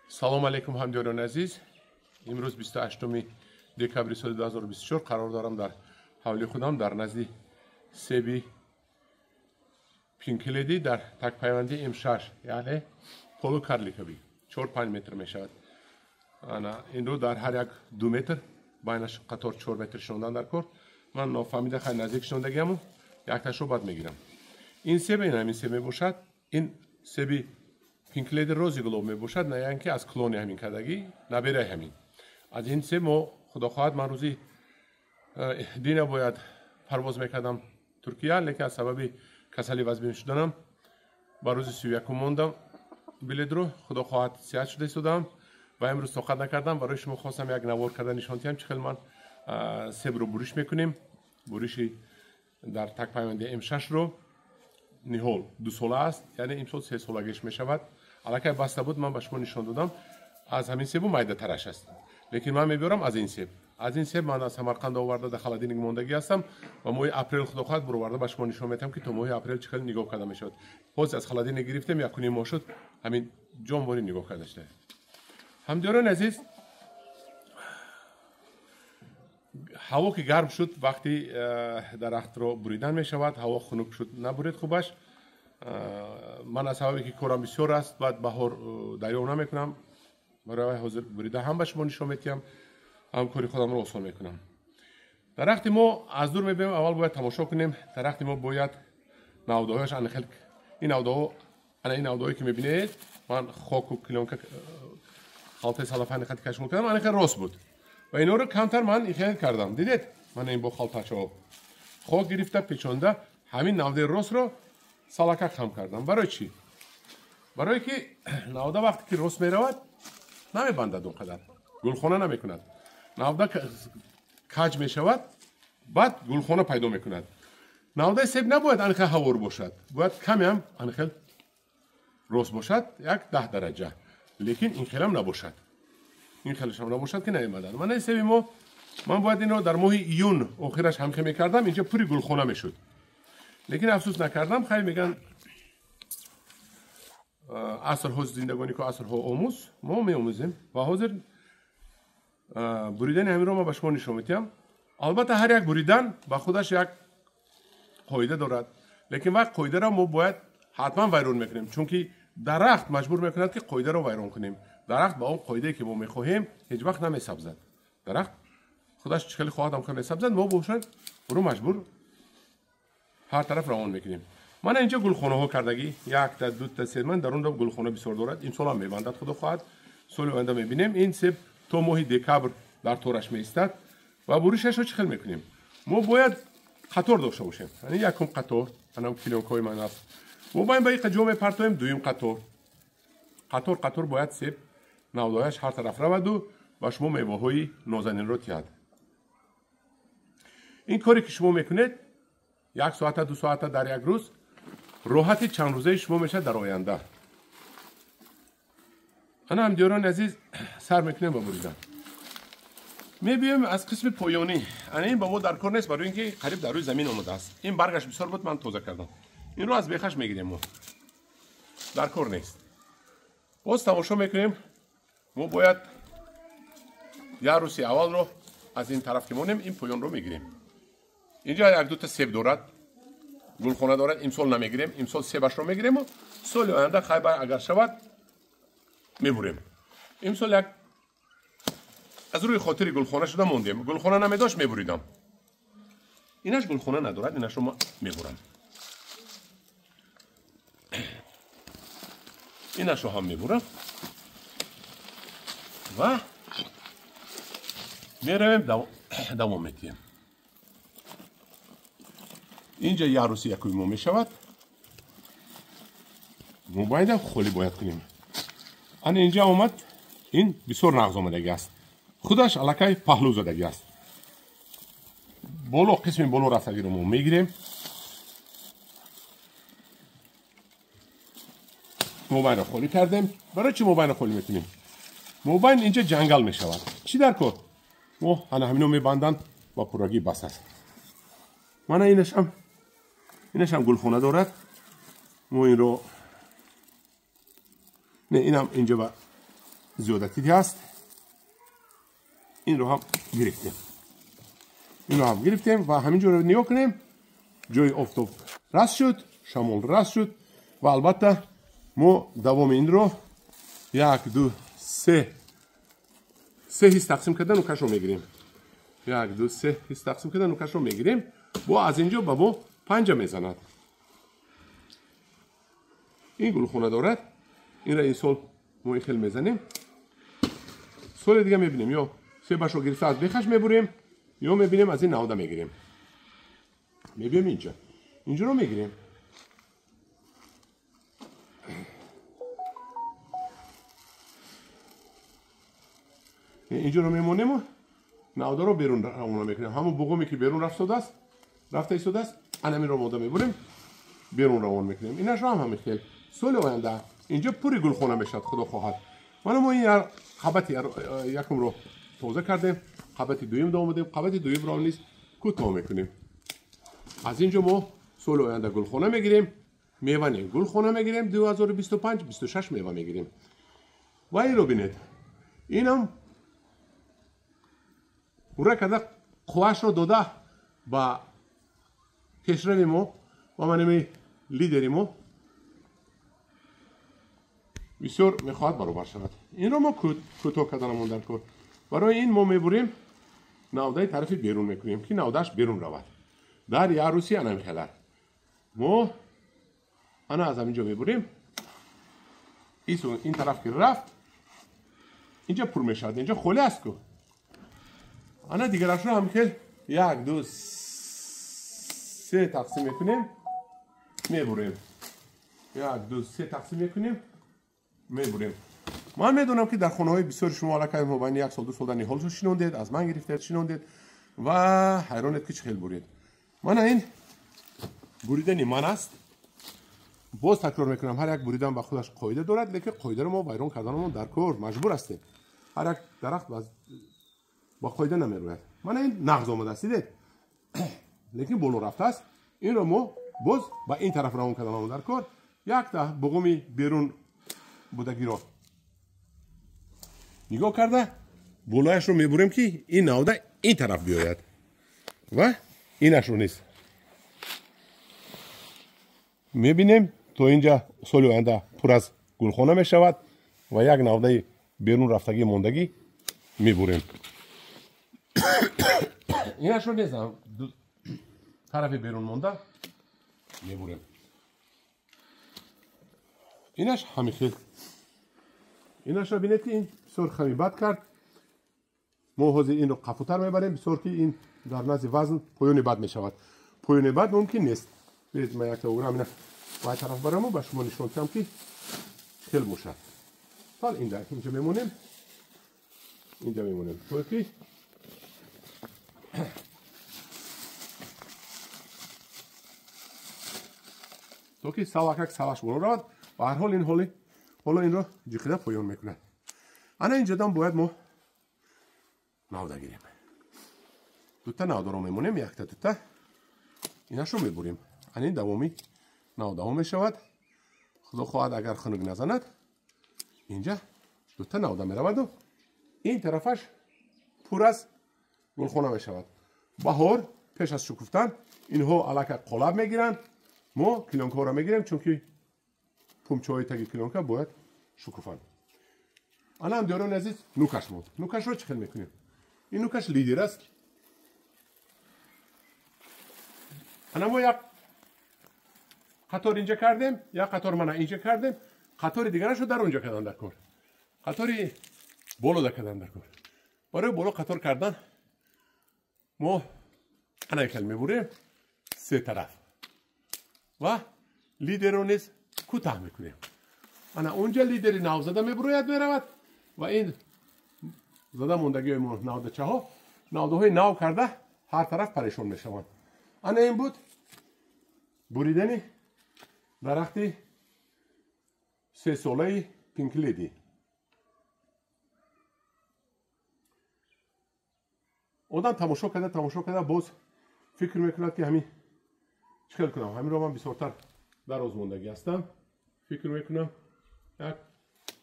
Салом алейкум, ҳамдиёрони азиз. Имрӯз 28 декабри соли 2024 қарор дорам дар ҳавли худам дар назди себи Pink Lady дар такпайванди М6, яъне полукарликовый, 4-5 метр мешавад. Ана инро дар ҳар як 2 метр байнаш қатор 4 метр шинондан дар кор. Ман нофаҳмида хай наздик шинондагиаму якташро бад мегирам. Ин себ ин ҳамин себ мебошад. Ин себи Pink Lady Rosy Glow мебошад, на яъне ки аз клони ҳамин кардагӣ, набераи ҳамин. Аз ин себ мо худо хоҳад ман рӯзи дина бояд парвоз мекардам Туркия, лекин аз сабаби касали вазбин шуданам ба рӯзи 31 мондам билетро. Худо хоҳад сиҳат шуда истодам ва имрӯз тоқат накардам. Барои шумо хостам як навор карда нишон диҳам, чӣ хел ман себро буриш мекунем. Буриши дар такпайванди М6-ро ниҳол 2 сола аст, яъне имсол 3 солагиш мешавад. Аллакай баста буд, ман ба шумо нишон додам. Аз ҳамин себу майдатараш аст, лекин ман мебиёрам аз ин себ. Аз ин себ ман аз Самарқанд оварда дар холодильник мондагӣ ҳастам ва моҳи апрел худо хоҳад буроварда ба шумо нишон медиҳам, ки то моҳи апрел чӣ хел нигоҳ карда мешавад. Ҳозир аз холодильник гирифтем, 1,5 моҳ шуд, ҳамин ҷонвори нигоҳ карда шуда. Ҳамдиёрони азиз, ҳаво ки гарм шуд, вақти дарахтро буридан мешавад. Ҳаво хунук шуд, набуред хубаш. Ман аз сабабе ки корам бисёр аст, баъд баҳор дарёб намекунам. Барои ҳозир бурида ҳам ба шумо нишон медиҳам, ҳам кори худамро осон мекунам. Дарахти мо аз дур мебинем, аввал бояд тамошо кунем. Дарахти мо бояд навдаҳояш ана хел, ин навдаҳо, ана ин навдаҳое ки мебинед, ман хоку клёнка халтаи салафани хати кашмол кардам, ана хел рост буд ва инҳоро камтар ман ихел кардам. Дидед, мана ин бо халтачаҳо хок гирифта печонда, ҳамин навдаи ростро салака хам кардам. Барои чӣ? Барое ки навда вақте ки рост меравад, намебандад, он қадар гулхона намекунад. Навда каҷ мешавад, баъд гулхона пайдо мекунад. Навдаи себ набояд анхел ҳавор бошад, бояд камеам анхел рост бошад, як 10 дараҷа, лекин ин хелам набошад, ин хелашам набошад, ки наемадад. Мана себи мо. Ман бояд инро дар моҳи июн охираш ҳамхе мекардам, инҷа пури гулхона мешуд, лекин афсӯс, накардам. Хай, меган, асрҳо зиндагонӣ ку, асрҳо омӯз. Мо меомӯзем ва ҳозир буридани ҳаминро ман ба шумо нишон медиҳам. Албатта, ҳар як буридан ба худаш як қоида дорад, лекин вақт қоидаро мо бояд ҳатман вайрон мекунем, чунки дарахт маҷбур мекунад, ки қоидаро вайрон кунем. Дарахт ба он қоидае, ки мо мехоҳем, ҳеҷ вақт намесабзад. Дарахт худаш чӣ хеле хоҳад, ҳам месабзад. Мо бошад ӯро маҷбур ҳар тараф равон мекунем. Мана инҷо гулхонаҳо кардагӣ, якта, дута, се. Ман дар онро гулхона бисёр дорад, имсолам мебандад, худо хоҳад, соли оянда мебинем. Ин себ то моҳи декабр дар тораш меистад. Ва буришашро чӣ хел мекунем? Мо бояд қатор дошта бошем. Ани якум қатор, анам клёнкаҳои ман аст, мо бояд ба иқа ҷо мепартоем. Дуюм қатор, қатор қатор бояд себ навдояш ҳар тараф раваду ба шумо меваҳои нозанинро тиҳад. Ин коре ки шумо мекунед, як соата, 2 соата дар як рӯз, роҳати чандрӯзаи шумо мешавад дар оянда. Ана, ҳамдиёрони азиз, сар мекунем ба буридан. Мебиёем аз қисми поёнӣ. Ана ин ба мо дар кор нест, барои ин ки қариб дар рӯи замин омадааст. Ин баргаш бисёр буд, ман тоза кардам. Инро аз бехаш мегирем, мо дар кор нест. Боз тамошо мекунем. Мо бояд яруси аввалро аз ин тараф ки монем, ин поёнро мегирем. Инҷа як дута себ дорад, гулхона дорад. Имсол намегирем, имсол себашро мегирему соли оянда хайба агар шавад, мебурем. Имсол як аз рӯи хотири гулхона шуда мондем. Гулхона намедошт, мебуридам. Инаш гулхона надорад, инашро ма мебурам, инашро ҳам мебурам ва меравем, давом медиҳем. Инҷа яруси якуми мо мешавад. Мо бояд холӣ бояд кунем. Ана инҷа омад, ин бисёр нағз омадагӣ аст, худаш аллакай паҳлӯ задагӣ аст. Боло, қисми боло рафтагиро мо мегирем. Мобайнро холӣ кардем. Барои чӣ мобайнро холӣ мекунем? Мобайн инҷа ҷангал мешавад. Чӣ дар кор? Мо ана ҳамино мебанданд ва пуррагӣ бас аст. Мана инашам гулхона дорад. Мо инро не, инам инҷа ба зиёдатӣ аст. Инро ҳам гирифтем. Инро ҳам гирифтем ва ҳамин ҷоро нигоҳ кунем. Ҷои офтоб раст шуд, шамол раст шуд ва албатта мо давоми инро 1, 2, 3 се ҳис тақсим карда нукашро мегирем. 1, 2, 3 ҳис тақсим карда нукашро мегирем. Бо аз инҷо ба мо панҷа мезанад. Ин гулхона дорад. Инро ин сол мо ин хел мезанем. Соли дига мебинем, ё себашро гирифта аз бехаш мебурем, ё мебинем аз ин навда мегирем. Мебием инҷа. Инҷоро мегирем. Инҷоро мемонем, навдаро берун равона мекунем. Ҳамон буғуме ки берун рафта истодааст, анаминро мода мебурем, берун равон мекунем. Инашро ҳам ҳамин хел. Соли оянда инҷо пури гулхона мешавад, худо хоҳад. Мана мо ин қабати якумро тоза кардем, қабати дуюм омадем, қабати дуюмро низ кӯтоҳ мекунем. Аз инҷо мо соли оянда гулхона мегирем, мева не, гулхона мегирем, 2025-26 мева мегирем. Ва инро бинед. Инам ура карда қуввашро дода ба пешрави мо ва манами лидери мо бисёр мехоҳад баробар шавад. Инро мо кӯтоҳ карданамон дар кор. Барои ин мо мебурем, навдаи тарафи берун мекунем, ки навдааш берун равад. Дар яруси ана мехелад. Мо ана аз ҳамин ҷо мебурем. Ин тараф ки рафт, инҷа пур мешавад. Инҷа холӣ аст ку. Ана дигарашро ҳам хел 1, 2, 3 тақсим мекунем, мебурем. 1, 2, 3 тақсим мекунем, мебурем. Ман медонам ки дар хонаҳои бисёри шумо аллакай мобайни 1 сол 2 сол дар ниҳолшо шинондед, аз ман гирифтед, шинондед ва ҳайронед ки чӣ хел буред. Мана ин буридани ман аст. Боз такрор мекунам, ҳар як буридан ба худаш қоида дорад, лекин қоидаро мо вайрон карданамон дар кор маҷбур ҳастем. Ҳар як дарахт ба қоида намерояд. Мана ин нағз омадааст, дидед? Лекин боло рафтааст. Инро мо боз ба ин тараф равон карданамон дар кор. Якта буғуми берун будагиро нигоҳ карда болояшро мебурем, ки ин навда ин тараф биёяд ва инашро низ мебинем. То инҷа соли оянда пур аз гулхона мешавад ва як навдаи берун рафтагӣ мондагӣ мебурем. Инашро низ тарафи берун монда мебурем. Инаш ҳамин хел. Инашро бинед ки ин бисёр хами бад кард. Мо ҳозир инро қафутар мебарем, бисёр ки ин дар назди вазн поёни бад мешавад. Поёни бад мумкин нест. Бинед, ман якта уграм ина ба тараф бараму ба шумо нишон диҳам ки хел бошад. Фал инҷа мемонем. Инҷа мемонем. То ки савакак саваш боло равад. Ба ҳар ҳол ин ҳоло инро ҷиқида поён мекунад. Ана инҷадан бояд мо навда гирем. Дута навдаро мемонем, якта дута. Инашро мебурем. Ана ин давоми навдаҳо мешавад. Худо хоҳад агар хунук назанад, инҷа дута навда мераваду ин тарафаш пур аз гулхона мешавад. Баҳор пеш аз шукуфтан инҳо аллакай қолаб мегиранд. Мо клёнкаҳоро мегирем, чунки пумчаҳои таги клёнка бояд шукуфанд. Ана ҳам диёрони азиз, нукаш монд. Нукашро чӣ хел мекунем? Ин нукаш лидер аст. Ана мо як қатор инҷа кардем, як қатор мана инҷа кардем, қатори дигарашро дар онҷа кардан дар кор. Қатори болода кардан дар кор. Барои боло қатор кардан мо ана хел мебурем се тараф ва лидерро низ кӯтаҳ мекунем. Ана онҷа лидери навзада мебурояд, меравад ва ин зада мондагиҳои мо навдачаҳо навдаҳои нав карда ҳар тараф парешон мешаванд. Ана ин буд буридани дарахти сесолаи пинкледи. Одам тамошо карда боз фикр мекунад ки ҳамин чӣ хел кунам. Ҳаминро ман бисёртар дароз мондагӣ ҳастам. Фикр мекунам як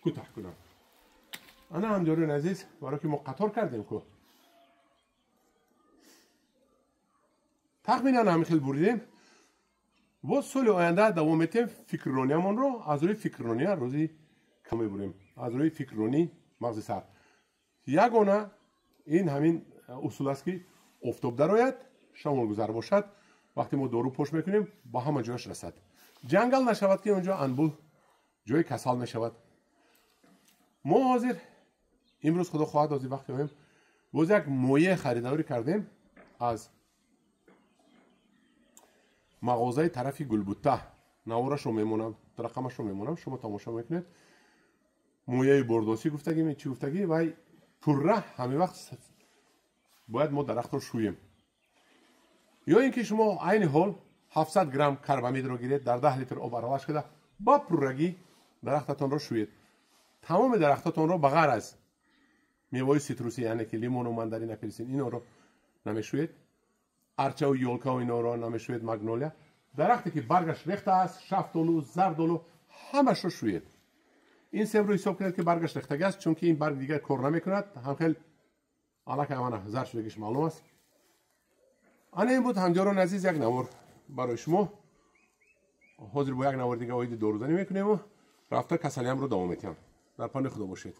кӯтаҳ кунам. Ана ҳамдиёрони азиз, барои ки мо қатор кардем ку тахминан ҳамин хел буридем. Боз соли оянда давом метем фикррониямонро, аз рӯи фикррония рӯзи кам мебурем, аз рӯи фикрронӣ мағзи сар. Ягона ин ҳамин усул аст, ки офтоб дарояд, шамолгузар бошад, вақте мо дору пош мекунем, ба ҳама ҷояш расад. Ҷангал нашавад, ки онҷо анбӯҳ ҷои касал мешавад. Мо ҳозир имрӯз, худо хоҳад, ҳозир вақте оем, боз як моеъ харидорӣ кардем аз мағозаи тарафи Гулбутта. Наворашро мемонам, рақамашро мемонам, шумо тамошо мекунед. Мояи бордосӣ гуфтагӣ, чӣ гуфтагӣ, вай пурра ҳамин вақт бояд мо дарахтро шӯем. Ё ин ки шумо айни ҳол 700 грамм карбамидро гиред, дар 10 литр об аралаш карда ба пуррагӣ дарахтатонро шӯед. Тамоми дарахтатонро ба ғайр аз меваи ситрусӣ, яъне ки лимону мандарин, апелсин, инҳоро намешӯед, арчаву ёлкаву инҳоро намешӯед, магнолия. Дарахте ки баргаш рехта аст, шафтолу, зардолу, ҳамашро шӯед. Ин себро ҳисоб кунед, ки баргаш рехтагӣ аст, чунки ин барг дигар кор намекунад. Ҳамхел аллакай мана зард шудагиш маълум аст. Ана ин буд, ҳамдиёрони азиз, як навор барои шумо. Ҳозир бо як навори дига оиди дорузанӣ мекунему рафта касалиамро давом метиҳам. Дар паноҳи Худо бошед.